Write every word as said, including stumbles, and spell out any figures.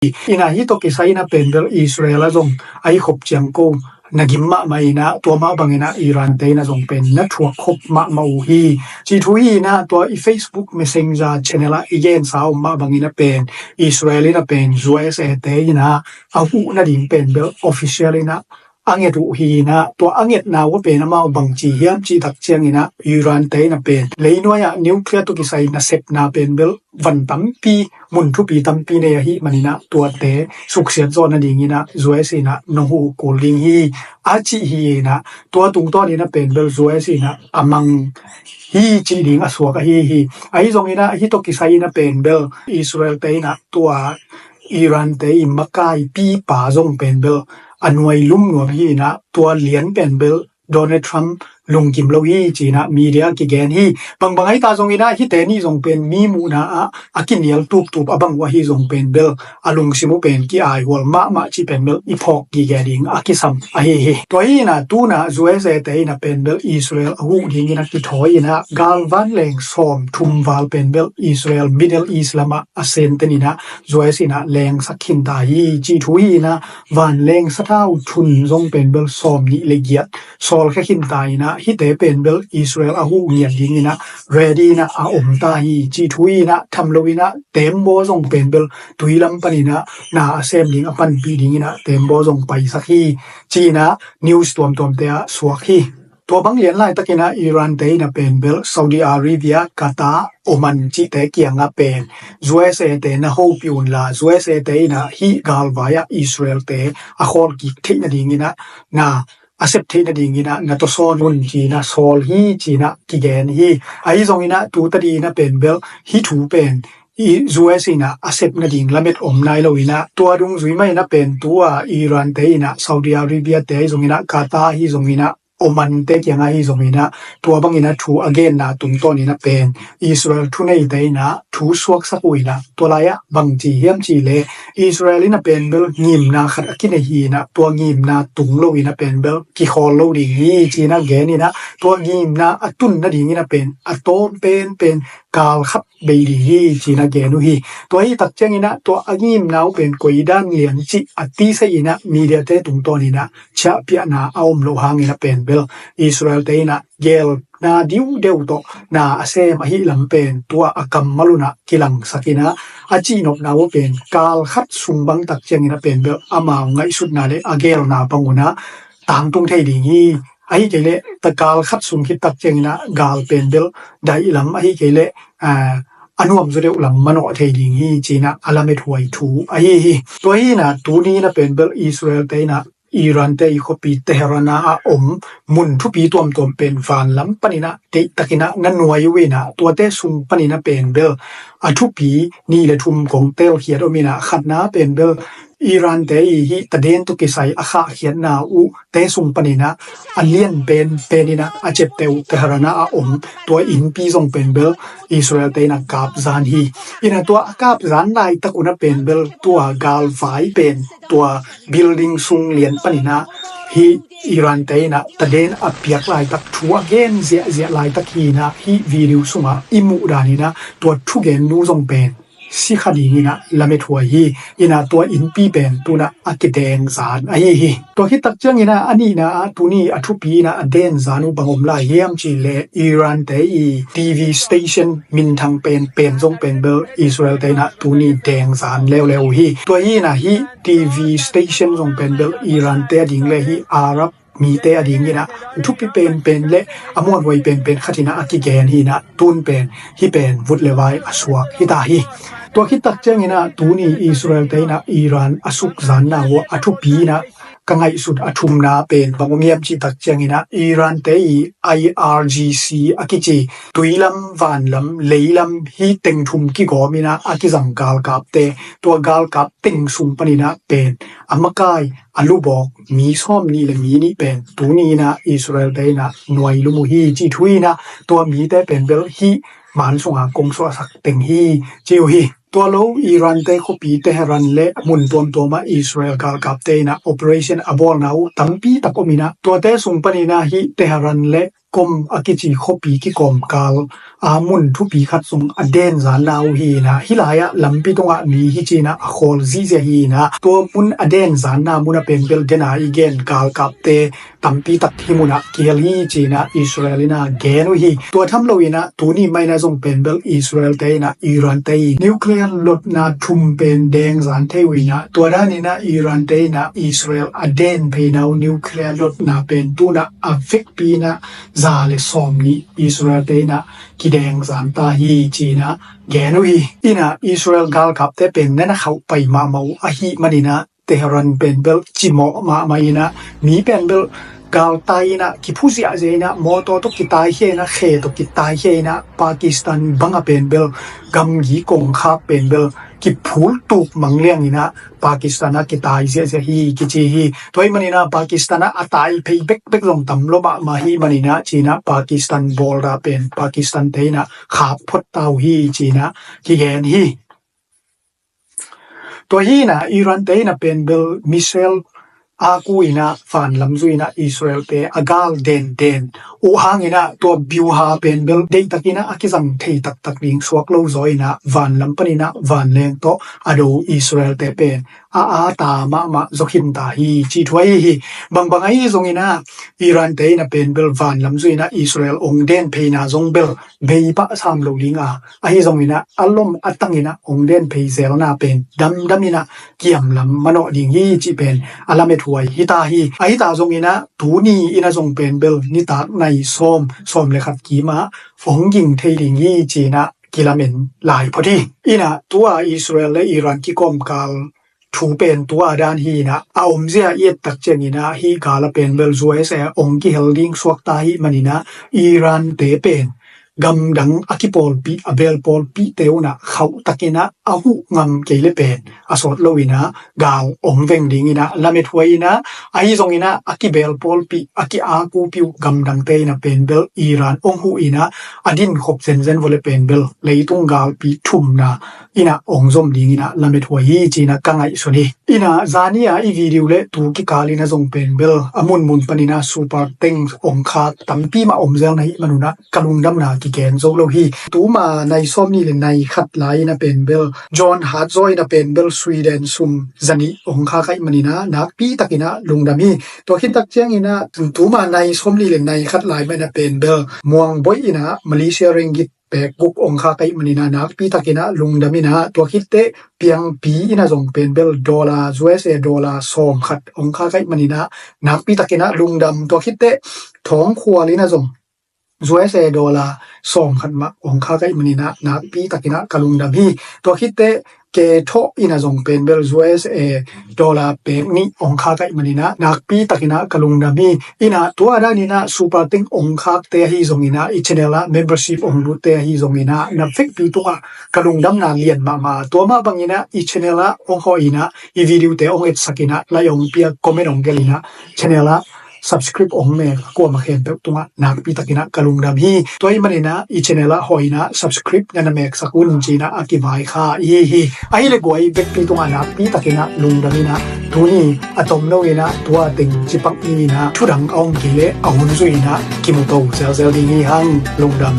Ina hih tawh kisai ina pen bel Israel ah zong a hi khop ciang ko na gim mahmah ina tua mah bang ina Iran te ina zong pen na thuak khop mahmah uh hi. Cih thu hi ina tua i Facebook Messenger channel ah i gensa om mah bang ina pen Israel ina pen U S A te ina a huh nading pen bel official ina a nget uh hi ina tua a ngetna uh pen amau bangci hiam cih tak ciang ina Iran te ina pen leinuai ah nuclear tawh kisai nasepna pen bel van tampi mun thupi tampi nei ahih man ina tuate suksiat zawh nading ina U S ina nong huh kul ding hi a cih hi ina tua tungtawn ina pen bel U S ina a mang hi cih ding a suak ahi hi. Ahi zong ina hih tawh kisai ina pen bel Israel te ina tua Iran te i makaipipa zong pen bel a nuai lum nuam hi ina tua lian pen bel Donald Trump lungkim lo hi ci ina media kigen hi. Bangbang ahi ta zong ina hihte nih zong pen mi muhna ah a kinial tuptup a bang uh ahi zong pen bel a lungsim uh pen ki-aihual mahmah cih pen bel i phawk gige ding a kisam ahi hi. Tua hi ina tuna U S A te ina pen bel Israel a huh ding ina kithawi ina galvan leng sawm thum val pen bel Israel Middle East lamah a senten ina U S ina lengsak khinta hi cih thu hi ina vanleng sathau thun zong pen bel sawm nih le giat sawlkhia khinta ina hihte pen bel Israel a huh ngiat ding ina ready ina a omta hi cih thu hi ina tham lo ina tembaw zong pen bel tui lam pan ina na a sem ding a panpih ding ina tembaw zong paisak hi ci ina news tuamtuamte ah suak hi. Tua bang lian laitak ina Iran te ina pen bel Saudi Arabia, Qatar, Oman cihte kiangah pen U S A te na hopih unla U S A te ina hih galvai ah Israel te a khawl kik theih nading ina na a sep theih nading ina na tawsawn un ci ina sawl hi ci ina kigen hi. Ahi zong ina tu tadi ina pen bel hih thu pen U S ina a sep nading lamet om nai lo ina tua dungzui mah ina pen tua Iran te ina Saudi Arabia te ahi zong ina Qatar ahi zong ina Oman te kiangah ahi zong ina tua bang ina thu a genna tungtawn ina pen Israel thuneite ina thu suaksak uh ina tua lai ah bangci hiam cih leh Israel ina pen bel ngimna khat a kinei hi ina tua ngimna tung lo ina pen bel kikhawl lo ding hi ci ina gen ina tua ngimna a tun nading ina pen a tawm pen pen kal khat bei ding hi ci ina gen uh hi. Tua hi tak ciang ina tua a ngimna uh pen koi dan lian cih a tisai ina media te tungtawn ina ciahpiahna a om lo hang ina pen bel Israel te ina gelna diudeu tawh na a sem ahi lam pen tua a kammal una kilangsak ina a cihnopna uh pen kal khat sung bang tak ciang ina pen bel amau ngaihsutna le a gelna bang una tangtung thei ding hi. Ahi kei leh ta kal khat sung khit tak ciang ina gal pen bel daih lam ahi kei leh a nuam zaw deuh lam manawh thei ding hi ci ina a lamet huai thu ahi hi. Tua hi ina tuni ina pen bel Israel te ina Iran te i khuapi Tehran a om mun thupi tuamtuam pen van lam pan ina deihtak ina na nuai uh ina tuate sung pan ina pen bel a thupi nih le thum kong telkhiat om ina khatna pen bel Iran te i hih taden tawh kisai a khahkhiatna uh te sung pan ina a lian pen pen ina a ciapteh uh Tehran a om tua innpi zong pen bel Israel te ina kapzan hi. Ina tua a kapzan laitak una pen bel tua galvai pen tua building sung lian pan ina hih Iran te ina taden a piak laitak thu a gen ziahziah laitak hi ina hih video sungah i muh dan ina tua thugen nu zong pen si kha ding ina lamet huai hi. Ina tua innpi pen tuna a kideng zan ahi hi. Tua khit tak ciang ina a nihna ah tuni a thupi ina a den zan uh bang om lai hiam cih leh Iran te i T V station minthang pen pen zong pen bel Israel te ina tuni deng zan leuleu uh hi. Tua hi ina hih T V station zong pen bel Iran te a ding le hih Arab mite a ding ina thupi penpen le a muanhuai penpen khat ina a kigen hi ina tun pen hih pen vut le vai a suak hi ta hi. Tua khit tak ciang ina tuni Israel te ina Iran a sukzanna uh a thupi ina ka ngaihsut a thumna pen bang om hiam cih tak ciang ina Iran te i I R G C a kici tui lam, van lam, lei lam hih teng thum kigawm ina a kizang galkapte tua galkap teng sung pan ina pen a makai a lubawk mi sawm nih le mi nih pen tuni ina Israel te ina nuai lum uh hi cih thu ina tua mite pen bel hih man sunga kong suahsak teng hi ci uh hi. Tua lo Iran te khuapi Tehran le mun tuamtuam ah Israel galkapte in ah operation a bawlna uh tampi tak om in ah, tuate sung panin ah hih Tehran le Qom a kici khuapi kikawmkal a mun thupi khat sung a denzanna uh hi in ah, hih lai-ah lampi tungah mi hi ci in ah a khawl zihziah hi in ah, tua mun a denzanna mun a pen bel dena i gen galkapte tampi tak hih munah kihel hi ci in ah Israel in ah gen uh hi. Tua tham lo in ah tuni mah in ah zong pen bel Israel te in ah Iran te i nuclear lotna thum pen dengzan thei uh in ah, tua dan in ah Iran te in ah Israel a den pheina uh nuclear lotna pen tu in ah a vekpi in ah za le sawm nih Israel te in ah kidengzan ta hi ci in ah gen uh hi. In ah Israel galkapte pen na na khauh pai mahmah uh ahih manin ah Tehran pen bel cimawh mahmah in ah, mi pen bel galtai in ah kiphu ziahziah in ah, mawtaw tawh kitaikhia in ah, khe tawh kitaikhia in ah, Pakistan bang a pen bel gamgi kongkhak pen bel kiphul tuk mangliang in ah Pakistan ah kitai ziahziah hi kici hi. Tua ahih manin ah Pakistan ah a tai phei bekbek zong tam lo mahmah hi manin ah ci in ah Pakistan border pen Pakistan te in ah khap phot ta uh hi ci in ah kigen hi. Tua hi in ah Iran te in ah pen bel missile a ku in ah vanlam zui in ah Israel te a gal denden uh hang in ah tua biuha pen bel deihtak in ah a kizang thei taktak ding suak lo zaw in ah vanlam pan in ah vanleng tawh a do Israel te pen a a ta mahmah zaw khin ta hi ci thu ahi hi. Bangbang ahi zong in ah Iran te in ah pen bel vanlam zui in ah Israel ong den pheina zong bel bei pah sam lo ding a, ahi zong in ah a lom a tang in ah ong den phei zelna pen damdam in ah kiamlam manawh ding hi cih pen a lamet huai hi ta hi. Ahi ta zong in ah tuni in ah zong pen bel nitak nai sawm, sawm le khat kim ah ong ging thei ding hi ci in ah kilamen lai phot hi. In ah tua Israel le Iran kikawmkal thu pen tua dan hi in ah a omzia i et tak ciangin ah hih gal a pen bel U S A ong kihel ding suak ta hi manin ah Iran te pen gamdang a kipawlpih a belpawlpih te un ah khauh tak in ah a huh ngam kei le pen a sawt lo in ah gal ong veng ding in ah lamet huai in ah, ahi zong in ah a kibelpawlpih a ki-akupih uh gamdang te in ah pen bel Iran ong huh in ah a din khop zenzen vua le pen bel leitung galpi thumna in ah ong zom ding in ah lamet huai hi ci in ah ka ngaihsun hi. In ah zani a i video le tu kikal in ah zong pen bel a munmun pan in ah super tank ong khak tampi mah om zel na hih man un ah ka lungdamna kigen zo lo hi. Tuma nai sawm nih le nai khat lai in ah pen bel John Hatzoi in ah pen bel Sweden sum zanih ong khak ahih manin ah nakpi tak in ah lungdam hi. Tua khit tak ciangin ah tuma nai sawm nih le nai khat lai mah in ah pen bel Muang Boih in ah Malaysia ringgit pek guk ong khak ahih manin ah nakpi tak in ah lungdam in ah, tua khit teh Piangpi in ah zong pen bel dollar, U S A dollar sawm khat ong khak ahih manin ah nakpi tak in ah lungdam. Tua khit teh Thawng Khual in ah zong U S A dollar sawm khat mah ong khak ahih manin ah nakpi tak in ah ka lungdam hi. Tua khit teh Kethawh in ah zong pen bel U S A dollar pek nih ong khak ahih manin ah nakpi tak in ah ka lungdam hi. In ah tua dan in ah super tank ong khakte ahi zong in ah i channel ah membership ong lutte ahi zong in ah na vekpi tungah ka lungdamna lian mahmah. Tua mah bang in ah i channel ah ong hawh in ah i video te ong etsak in ah like ong pia, comment ong gelh in ah channel ah subscribe ong mek a kuamah khempeuh tungah nakpi tak in ah ka lungdam hi. Tua ahih manin ah i channel ah hawh in ah subscribe na na meksak un ci in ah a kivai kha i hi hi. Ahih leh guai vekpi tungah nakpi tak in ah lungdam in ah tuni a tomno in ah tua teng cipak ni in ah thudang a om kei leh a hun zui in ah kimu to zelzel ding hi hang. Lungdam.